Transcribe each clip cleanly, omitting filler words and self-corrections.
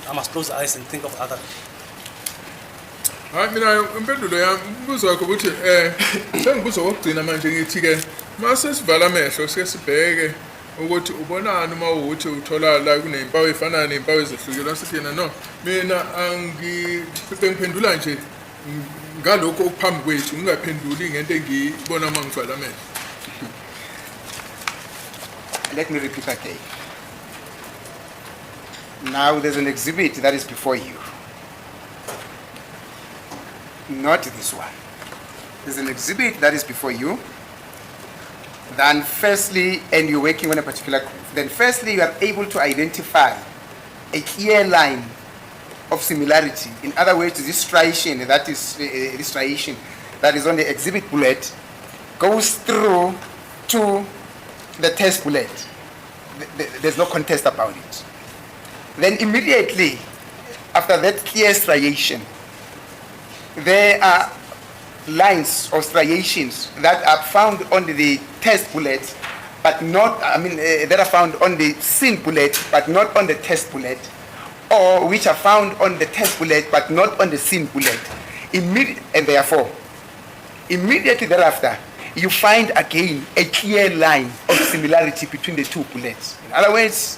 I must close the eyes and think of other. Hayi, mina impendulo yami, umbuzo wakho ukuthi sengibuzo kokugcina manje, ngithi ke mase sivala amehlo sike sibheke ukuthi ubonani uma ukuthi uthola la kunezimpawu ezifanayo nezimpawu ezehlukile. Wasithi yena, no, mina angi bengiphendula nje ngalokho okuphambi kwethu, ngingaphenduli ngento engiyibona uma ngivala amehlo. Let me repeat again. Now, there's an exhibit that is before you. Not this one. There's an exhibit that is before you. Then, firstly, and you're working on a particular, then firstly, you are able to identify a clear line of similarity. In other words, this striation that is on the exhibit bullet goes through to the test bullet. There's no contest about it. Then immediately after that clear striation, there are lines or striations that are found on the test bullet, but not, I mean, that are found on the scene bullet, but not on the test bullet, or which are found on the test bullet, but not on the scene bullet. And therefore, immediately thereafter, you find again a clear line of similarity between the two bullets. In other words,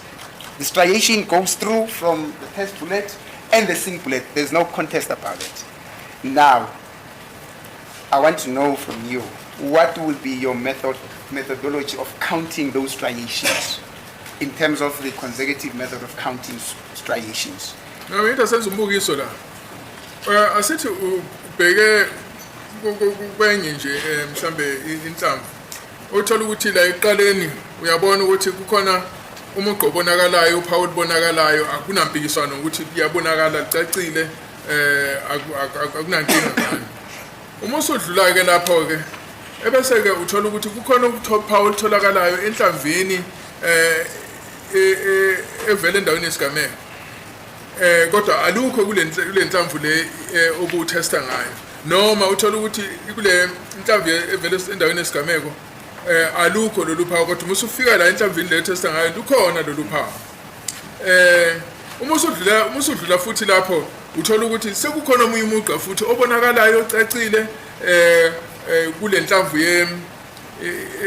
the striation goes through from the test bullet and the scene bullet. There's no contest about it. Now, I want to know from you, what will be your methodology of counting those striations in terms of the consecutive method of counting striations? Mina ngithi asenze umbukiso la. Asithi ubheke kwenye nje mhlambe inhlamvu. Uthola ukuthi la ekuqaleni uyabona ukuthi kukhona umugqa obonakalayo, uphawu olubonakalayo, akunampikiswano ukuthi liyabonakala licacile, akunankinga ngayo. Uma usudlula ke lapho ke ebese ke uthola ukuthi kukhona uphawu olutholakalayo enhlamvini evela endaweni yesigameko. Kodwa alukho kule nhlamvu le obuthesta ngayo, noma uthola ukuthi kule nhlamvu evele endaweni yesigameko alukho lolu phawu, kodwa uma usufika la enhlamvini le testa ngayo lukhona lolu phawu. Uma usudlula futhi lapho uthola ukuthi sekukhona omunye umugqa futhi obonakalayo ocacile kule nhlamvu ye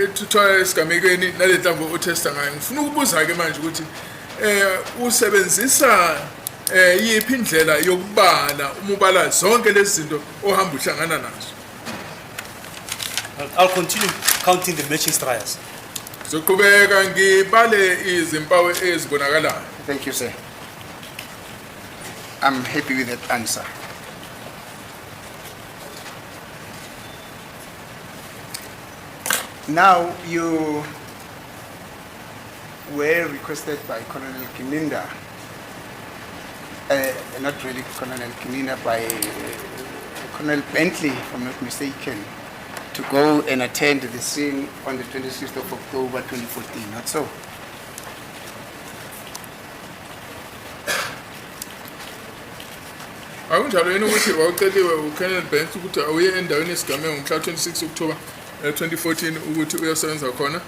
ethuthwa esigamekweni nale nhlamvu othesta ngayo. Ngifuna ukubuza ke manje ukuthi usebenzisa yiphi indlela yokubala uma ubala zonke lezi zinto ohamba uhlangana nazo? I'll continue counting the matching striations. Zoqhubeka ngibale izimpawu ezibonakalayo. Thank you, sir. I'm happy with that answer. Now, you were requested by Colonel Gininda, not really Colonel Gininda, by Colonel Bentley, if I'm not mistaken, to go and attend the scene on the 26th of October 2014, not so? Akunjalo yini ukuthi wawuceliwe uColonel Bentley ukuthi awuye endaweni yesigameko ngomhla 26 October 2014 ukuthi uyosebenza khona?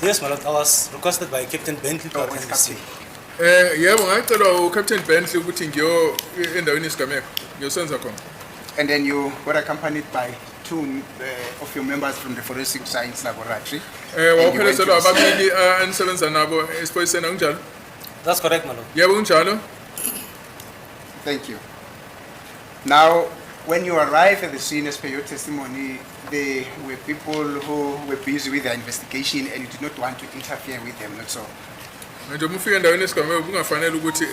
Yes, my lord, I was requested by Captain Bentley to Oh, attend the scene. Yebo, ngacelwa uCaptain Bentley ukuthi ngiyo endaweni yesigameko ngiyosenza khona. And then you were accompanied by two of your members from the Forensic Science Laboratory. And you went to Wawuphelezelwa the scene. ababili enisebenza nabo esiphoyiseni, akunjalo? That's correct, my lord. Yebo, kunjalo. Thank you. Now, when you arrive at the scene, as per your testimony, there were people who were busy with their investigation and you did not want to interfere with them, not so? Manje uma ufika endaweni yesigameko kungafanele ukuthi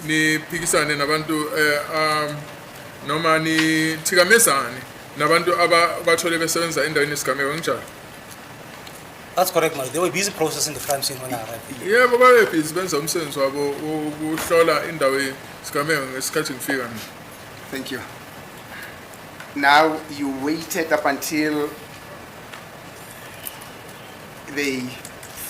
niphikisane nabantu noma nithikamezane nabantu abathole besebenza endaweni yesigameko, kunjalo? That's correct, my lord. They were busy processing the crime scene when I arrived. Yebo, babe busy benza umsebenzi wabo wokuhlola indawo yesigameko ngesikhathi ngifika mina. Thank you. Now, you waited up until they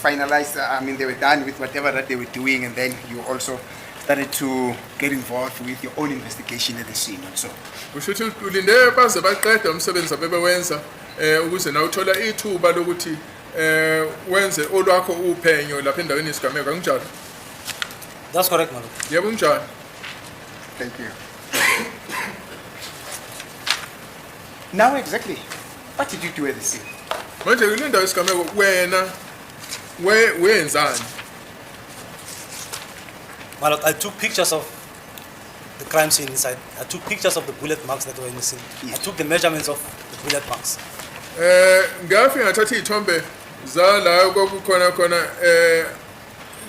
finalized, I mean, they were done with whatever that they were doing, and then you also started to get involved with your own investigation at the scene, not so? Kusho ukuthi ulinde baze baqede umsebenzi abebewenza ukuze nawe uthola ithuba lokuthi wenze olwakho uphenyo lapha endaweni yesigameko, akunjalo? That's correct, my lord. Yebo, kunjalo. Thank you. Now exactly, what did you do at the scene? Manje kule ndawo yesigameko wena wenzani? My lord, I took pictures of the crime scene inside. I took pictures of the bullet marks that were in the scene. I took the measurements of the bullet marks. Ngafika ngathatha izithombe zala kwakukhona khona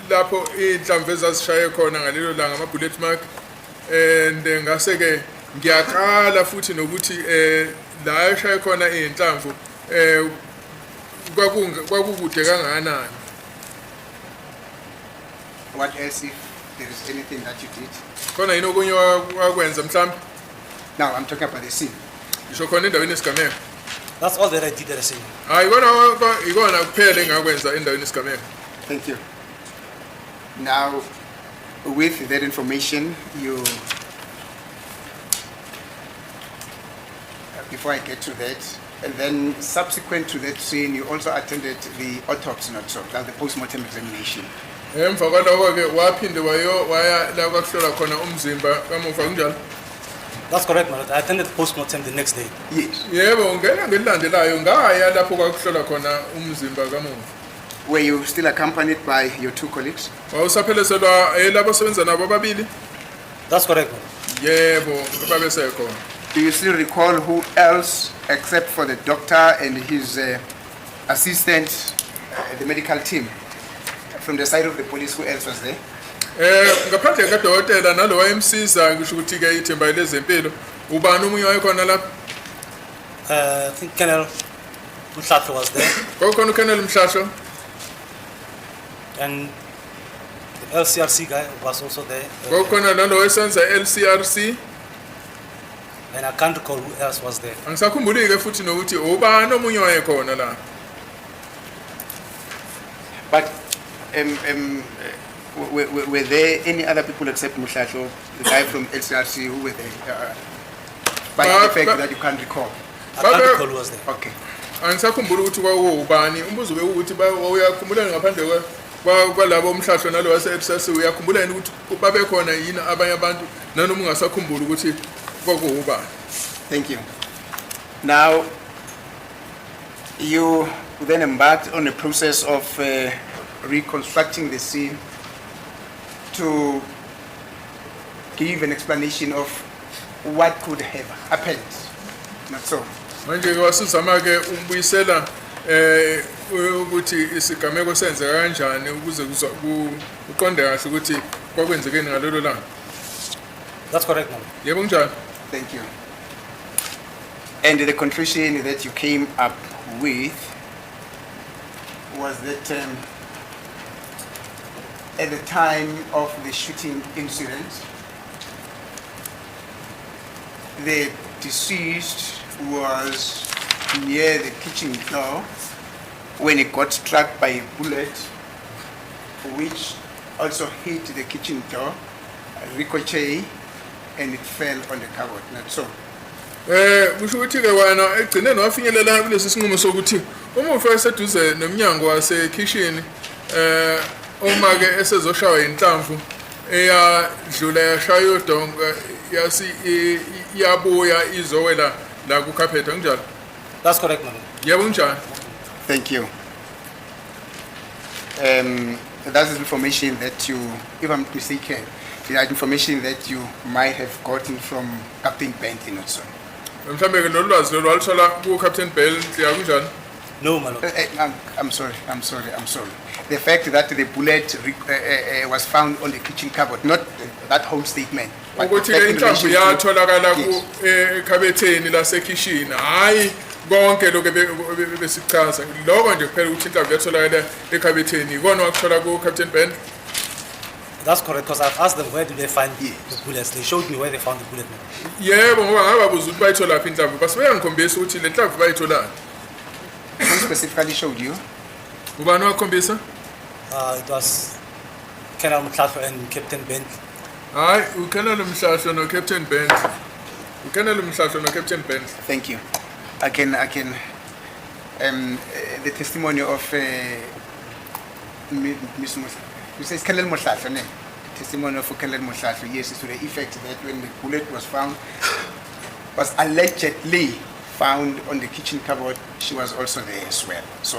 lapho inhlamvu ezazishaye khona ngalelo langa, ama bullet mark, and ngase ke ngiyakala futhi nokuthi la eshaye khona inhlamvu kwakukude kangakanani. What else, if there is anything that you did? Khona yini okunye wakwenza mhlawumbe? Now, I'm talking about the scene. Ngisho khona endaweni yesigameko. That's all that I did at the scene. Hayi, ikona ikona kuphela engakwenza endaweni yesigameko. Thank you. Now, with that information, you, before I get to that, and then subsequent to that scene, you also attended the autopsy, not so, that's the post-mortem examination. Emva kwaloko-ke waphinde waya la kwakuhlolwa khona umzimba kamufa, kunjalo? That's correct, my lord. I attended post-mortem the next day. Yes. Yebo, ngelanga elilandelayo ngaya lapho kwakuhlolwa khona umzimba kamufa. Were you still accompanied by your two colleagues? Wawusaphelezelwa labo osebenza nabo ababili? That's correct, my lord. Yebo, babesekhona. Do you still recall who else, except for the doctor and his assistant, the medical team, from the side of the police, who else was there? Ngaphandle kadokotela nalo wayemsiza, ngisho ukuthi-ke ithimba lezempilo, ubani omunye wayekhona lapho? I think Colonel Mhlahlo was there, Kwakukhona uColonel Mhlahlo. And the LCRC guy was also there. Kwakukhona nalo wayesenza LCRC. And I can't recall who else was there. Angisakhumbuli-ke futhi nokuthi ubani omunye wayekhona la. But were there any other people except Mushasho, the guy from LCRC, who were there? By the fact that you can't recall. I can't Babe- recall who was there. Okay. Angisakhumbuli ukuthi kwakuwubani. Umbuzo bewukuthi uyakhumbula ngaphandle kwalabo uMhlahlo nalo wase-LCRC, uyakhumbula yini ukuthi babekhona yini abanye abantu, nanoma ungasakhumbuli ukuthi kwakuwubani. Thank you. Now, you then embarked on a process of reconstructing the scene to give an explanation of what could have happened. Not so. Manje-ke wasizama-ke ukubuyisela ukuthi isigameko senzeka kanjani ukuze uqonde kahle ukuthi kwakwenzekeni ngalelo langa. That's correct, my lord. Yebo, kunjalo. Thank you. And the conclusion that you came up with was that at the time of the shooting incident, the deceased was near the kitchen door when he got struck by a bullet, which also hit the kitchen door, ricochet, and it fell on the cupboard. Not so. Kusho ukuthi ke wena egcineni wafinyelela kulesi sinqumo sokuthi umufi wayeseduze nomnyango wasekhishini uma ke esezoshawa inhlamvu eyadlula yashaya udonga yasi iyabuya izowela la kukhaphetha, kunjalo? That's correct, my lord. Yebo, kunjalo. Thank you. That is information that you, if I'm not mistaken, that information that you might have gotten from Captain Bentley, not so. Mhlambe ke lolu lwazi lolu waluthola ku-Captain Bentley, akunjalo? No, my lord. I'm sorry, I'm sorry, I'm sorry. The fact that the bullet was found on the kitchen cupboard, not that whole statement, but the Ukuthi fact ke in inhlamvu relation to- yatholakala Yes. ekhabetheni lasekhishini, hhayi konke lokhu besichaza lokho nje kuphela, ukuthi inhlamvu yatholakala ekhabetheni ikona wakuthola ku-Captain Bentley. That's correct, because I've asked them where did they find Yes. the bullets. They showed me where they found the bullet, my lord. Yebo, ngoba ngababuza ukuthi bayitholaphi inhlamvu, base beyangikhombisa ukuthi le nhlamvu bayitholaphi. Who specifically showed you? Ubani wakhombisa? It was Colonel Mhlahlo and Captain Bentley. Hhayi, uColonel Mhlahlo no-Captain Bentley, uColonel Mhlahlo no-Captain Bentley. Thank you. I can, the testimony of Ms. Mus, you say it's Colonel Mohlahlo, ne? Testimony of Colonel Mohlahlo, yes, is to the effect that when the bullet was found, was allegedly found on the kitchen cupboard, she was also there as well. So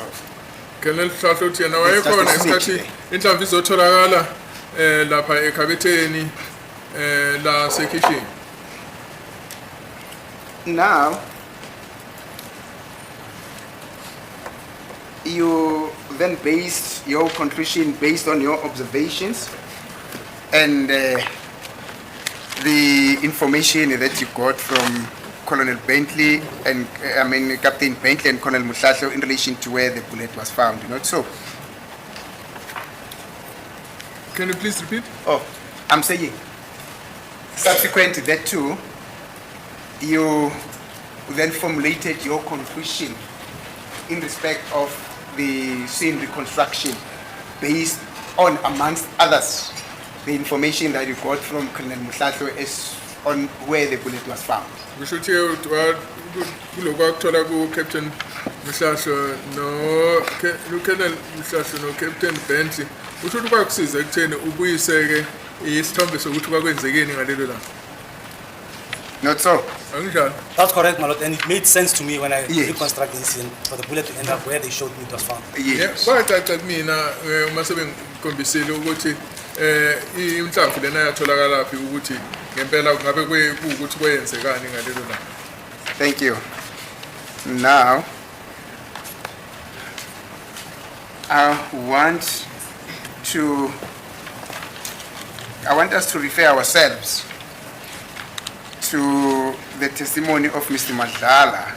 Colonel Mhlahlo uthi yena It's just wayekhona a snitch ngesikhathi inhlamvu izotholakala lapha ekhabetheni la sekhishini. Now, you then based your conclusion based on your observations and the information that you got from Colonel Bentley and, I mean, Captain Bentley and Colonel Muhlahlo in relation to where the bullet was found, not so? Can you please repeat? Oh, I'm saying, subsequent to that too, you then formulated your conclusion in respect of the scene reconstruction based on, amongst others, the information that you got from Colonel Muhlahlo as on where the bullet was found. Kusho ukuthi kulokhu akuthola ku-Captain Mhlahlo no Colonel Mhlahlo no-Captain Bentley, usho ukuthi kwakusiza ekutheni ubuyiseke isithombe sokuthi kwakwenzekeni ngalelo langa. Not so? Akunjalo? That's correct, my lord, and it made sense to me when I reconstruct the incident for the bullet to end up where they showed me it was found. Yes. Kwacaca kumina uma sebengikhombisile ukuthi inhlamvu lena yatholakala phi ukuthi ngempela kungabe kuwukuthi kwenzekani ngalelo langa. Thank you. Now, I want us to refer ourselves to the testimony of Mr. Madlala,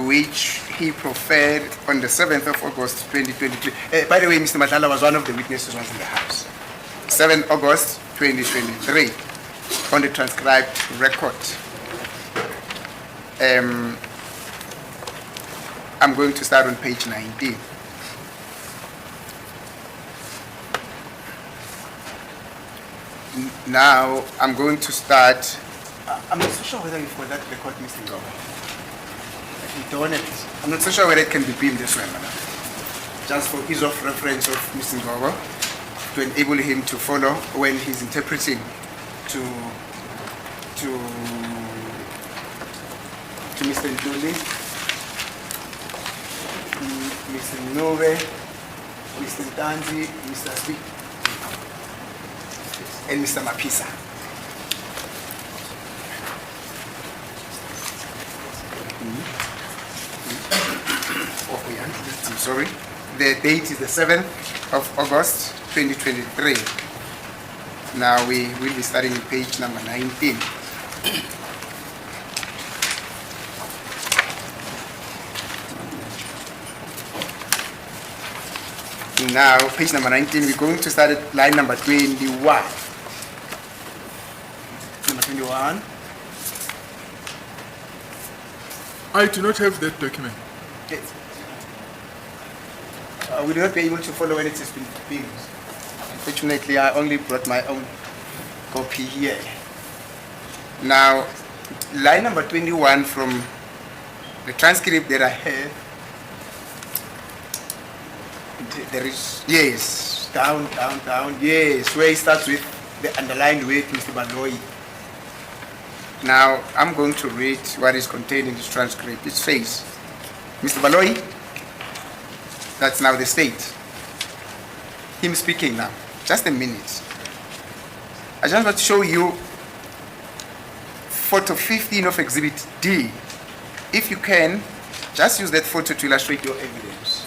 which he preferred on the 7th of August 2023. By the way, Mr. Madlala was one of the witnesses was in the house. 7 August 2023, on the transcribed record. I'm going to start on page 19. Now, I'm going to start, I'm not so sure whether you've got that record, Mr. Ngoba. You don't have it. I'm not so sure whether it can be beamed this way, madam. Just for ease of reference of Mr. Ngoba, to enable him to follow when he's interpreting to Mr. Ntuli, Mr. Nove, Mr. Ntanzi, Mr. Sbi, and Mr. Mapisa. Oh, yeah, I'm sorry. The date is the 7th of August, 2023. Now we will be starting at page number 19. Now, page number 19, we're going to start at line number 21. Number 21. I do not have that document. Yes. Will not be able to follow when it has been beamed. Unfortunately, I only brought my own copy here. Now, line number 21 from the transcript that I have, there is, yes, down, down, down, yes, where it starts with the underlined word, Mr. Baloyi. Now, I'm going to read what is contained in this transcript. It says, Mr. Baloyi, that's now the state. Him speaking now. Just a minute. I just want to show you photo 15 of Exhibit D. If you can, just use that photo to illustrate your evidence.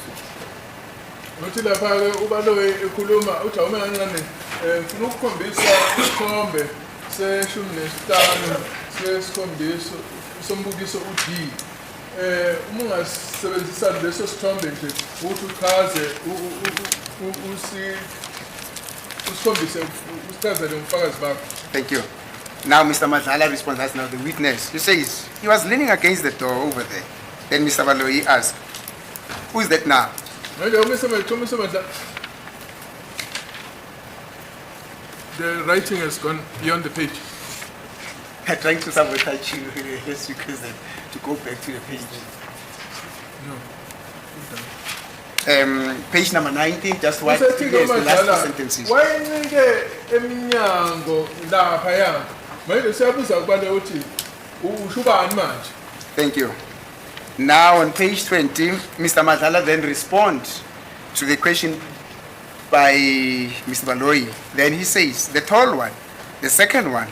Uthi lapha-ke uBaloyi ekhuluma uthi awume kancane ngifuna ukukhombisa isithombe seshumi nesihlanu sesikhombisa sombukiso u-D uma ungasebenzisa leso sithombe nje ukuthi uchaze usikhombise usichazele ubufakazi bakho. Thank you. Now, Mr. Madlala responds, that's now the witness. He says, he was leaning against the door over there. Then Mr. Baloyi asked, "Who is that now?" Manje uMr Madlala, the writing has gone beyond the page. I'm trying to sabotage you yes, because then to go back to the page. No. Put down. Page number 19, just what, Usethi-ke yes, the last two uMadlala sentences. Wayencike emnyango laphaya. Manje siyabuza kuBaloyi ukuthi usho ubani manje. Thank you. Now on page 20, Mr. Madlala then responds to the question by Mr. Baloyi. Then he says, the tall one, the second one,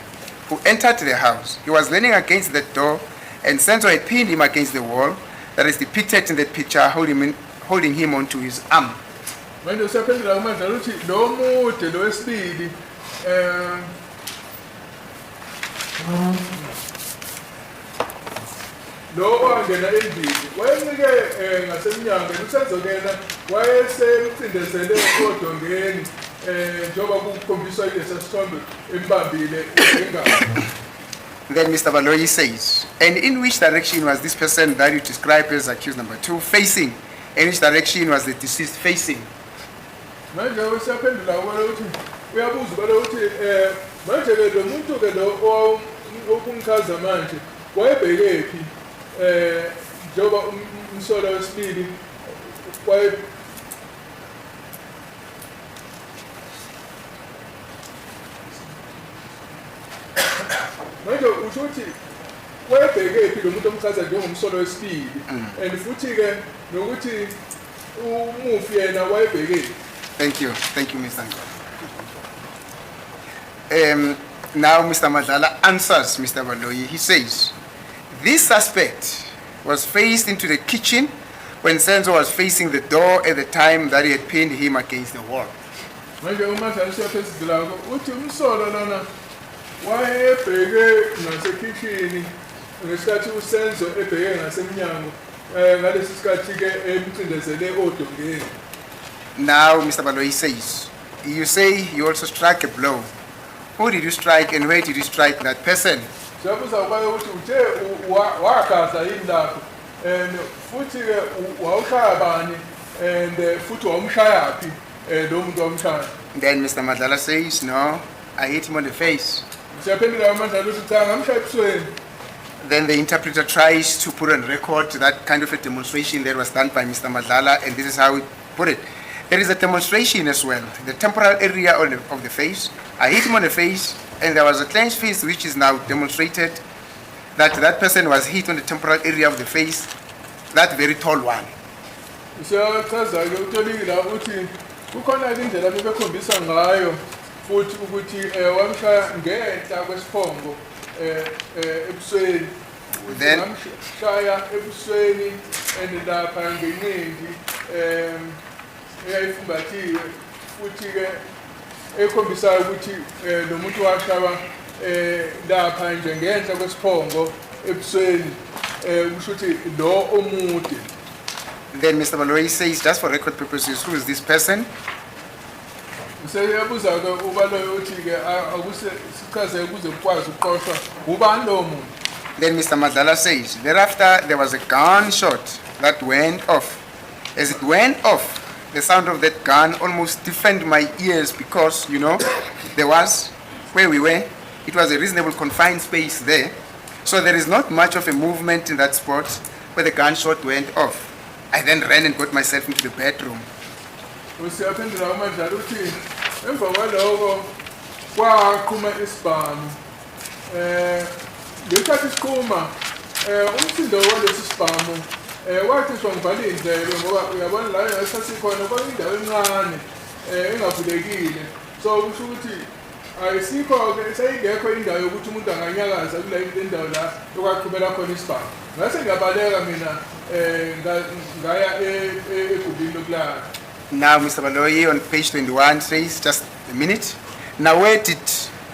who entered the house, he was leaning against the door and Senzo had pinned him against the wall that is depicted in that picture, holding him onto his arm. Manje usaphendula uMadlala uthi lo mude lo wesibili lo wangena endlini wayencike ngasemnyango uSenzo kena wayesemcindezele odongeni njengoba kukhombiswa kulesa sithombe embambile ngengalo. Then Mr. Baloyi says, and in which direction was this person that you describe as accused number two facing? In which direction was the deceased facing? Manje usiyaphendula ubala ukuthi uyabuza ubala ukuthi manje ke lo muntu ke lo okumchaza manje wayebhekephi njengoba umsolwa wesibili waye manje usho ukuthi wayebhekephi lo muntu omchaza njengomsolwa wesibili and futhi ke nokuthi umufi yena wayebhekephi. Thank you. Thank you, Mr. Ngcobo. Now, Mr. Madlala answers Mr. Baloyi. He says, this suspect was faced into the kitchen when Senzo was facing the door at the time that he had pinned him against the wall. Manje uMadlala usiyaphezulu uthi umsolwa lona wayebheke ngasekhishini ngesikhathi uSenzo ebheke ngasemnyango ngalesi sikhathi ke emcindezele odongeni. Now, Mr. Baloyi says, you say you also struck a blow. Who did you strike and where did you strike that person? Siyabuza kwaye ukuthi uthe wagadla yini lapho and futhi ke wawushaya bani and futhi wawumshayaphi lo muntu wamshaya. Then Mr. Madlala says, no, I hit him on the face. Siyaphendula uMadlala ukuthi cha, ngamshaya ebusweni. Then the interpreter tries to put on record that kind of a demonstration that was done by Mr. Madlala, and this is how he put it. There is a demonstration as well, the temporal area of the face. I hit him on the face, and there was a clenched fist, which is now demonstrated that that person was hit on the temporal area of the face, that very tall one. Siyachaza-ke utoliki la uthi kukhona-ke indlela bebekhombisa ngayo futhi ukuthi wamshaya ngenhla kwesiphongo ebusweni. Uthi ngamshaya ebusweni and lapha ngenqindi eyayifumbathiwe futhi-ke ekhombisayo ukuthi lo muntu washawa lapha nje ngenhla kwesiphongo ebusweni kusho ukuthi lo omude. Then Mr. Baloyi says, just for record purposes, who is this person? Useyabuza-ke uBaloyi uthi-ke akuse sichaze ukuze kukwazi ukuqoshwa ubani lowo muntu. Then Mr. Madlala says, thereafter there was a gunshot that went off. As it went off, the sound of that gun almost deafened my ears because, there was, where we were, it was a reasonable confined space there. So there is not much of a movement in that spot where the gunshot went off. I then ran and got myself into the bedroom. Usiyaphendula uMadlala uthi emva kwaloko kwaqhuma isibhamu ngesikhathi siqhuma umsindo walesi sibhamu wacishe wangivala iy'ndlebe ngoba uyabona la esasikhona kwakuyindawo encane engavulekile, so kusho ukuthi ayisikho-ke seyingekho indawo yokuthi umuntu anganyakaza kule ndawo la okwaqhubela khona isibhamu. Ngase ngiyabaleka mina ngaya egumbini lokulala. Now, Mr. Baloyi on page 21 says, just a minute. Now, where did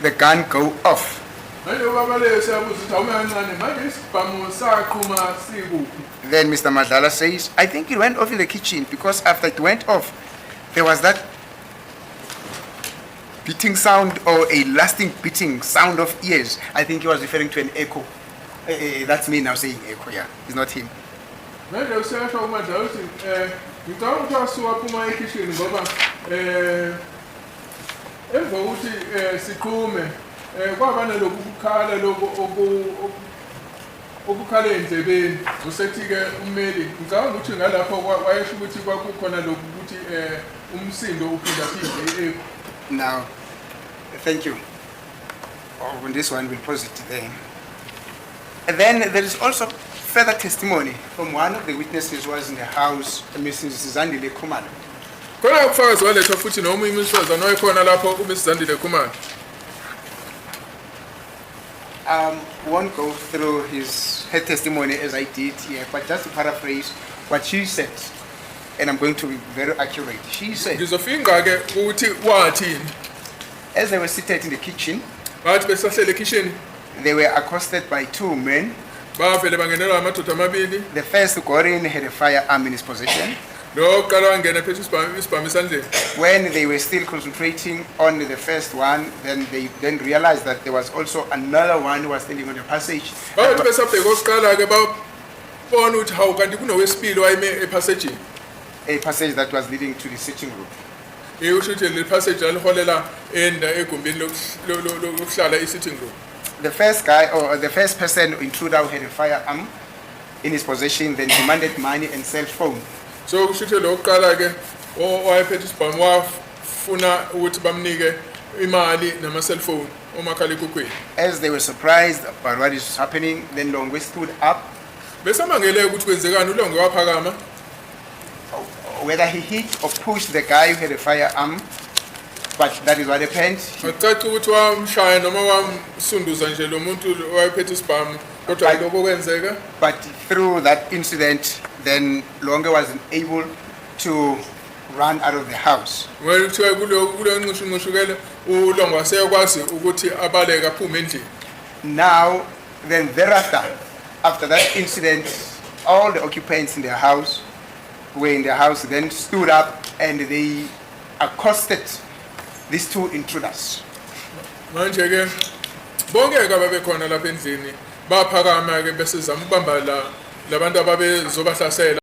the gun go off? Manje uBaloyi siyabuza ukuthi awume kancane, manje isibhamu saqhuma sikuphi? Then Mr. Madlala says, I think it went off in the kitchen because after it went off, there was that beating sound or a lasting beating sound of ears. I think he was referring to an echo. That's me now saying echo, yeah. It's not him. Manje usiyasho uMadlala ukuthi ngicabanga ukuthi wasuka waphuma ekhishini ngoba emva kokuthi siqhume kwaba naloku kukhala lokhu Ukukhala ey'ndlebeni usethi-ke ummeli ngicabanga ukuthi ngalapho kwa- wayesho ukuthi kwakukhona lokhu ukuthi umsindo uphindaphinde i-echo. Now, thank you. Oh, on this one, we'll pause it there. And then there is also further testimony from one of the witnesses who was in the house, Mrs. Zandile Khumalo. Khona ubufakazi walethwa futhi noma umusifazane wayekhona lapho uMrs Zandile Khumalo. Won't go through her testimony as I did here, but just to paraphrase what she said, and I'm going to be very accurate. She said, Ngizofinqa-ke ukuthi wathini. As they were seated in the kitchen, Bathi besahlele ekhishini they were accosted by two men. Bavele bangenelwa amadoda amabili. The first who got in had a firearm in his possession. Lo wokuqala wangena phethe isibhamu isibhamu esandleni. When they were still concentrating on the first one, then they then realized that there was also another one who was standing on the passage. Babethi besabheka okokuqala-ke babona ukuthi hawu kanti kunowesibili wayeme ephasejini. A passage that was leading to the sitting room. Usho ukuthi leli passage laliholela enda egumbini lokuh- lo- lo- lo- lokuhlala i-sitting room. The first guy or the first person intruder who had a firearm in his possession then demanded money and cell phone. So kusho ukuthi lo wokuqala-ke o- owayephethe isibhamu wafuna ukuthi bamnike imali nama-cellphone omakhalekhukhwini. As they were surprised about what is happening, then Longwe stood up. Besamangele ukuthi kwenzekani uLongwe waphakama. Whether he hit or pushed the guy who had a firearm, but that is what happened. Akucaci ukuthi wamshaya noma wamsunduza nje lo muntu owayephethe isibhamu kodwa Right. lokho kwenzeka. But through that incident, then Longwe wasn't able to run out of the house. Ngoba kuthiwa kulo kuleyo nxushunxushu-ke uLongwe waseyakwazi ukuthi abaleke aphume endlini. Now, then thereafter, after that incident, all the occupants in the house who were in the house then stood up and they accosted these two intruders. Manje-ke bonke-ke ababekhona lapha endlini baphakama-ke besezama ukubamba la labantu ababezobahlasela.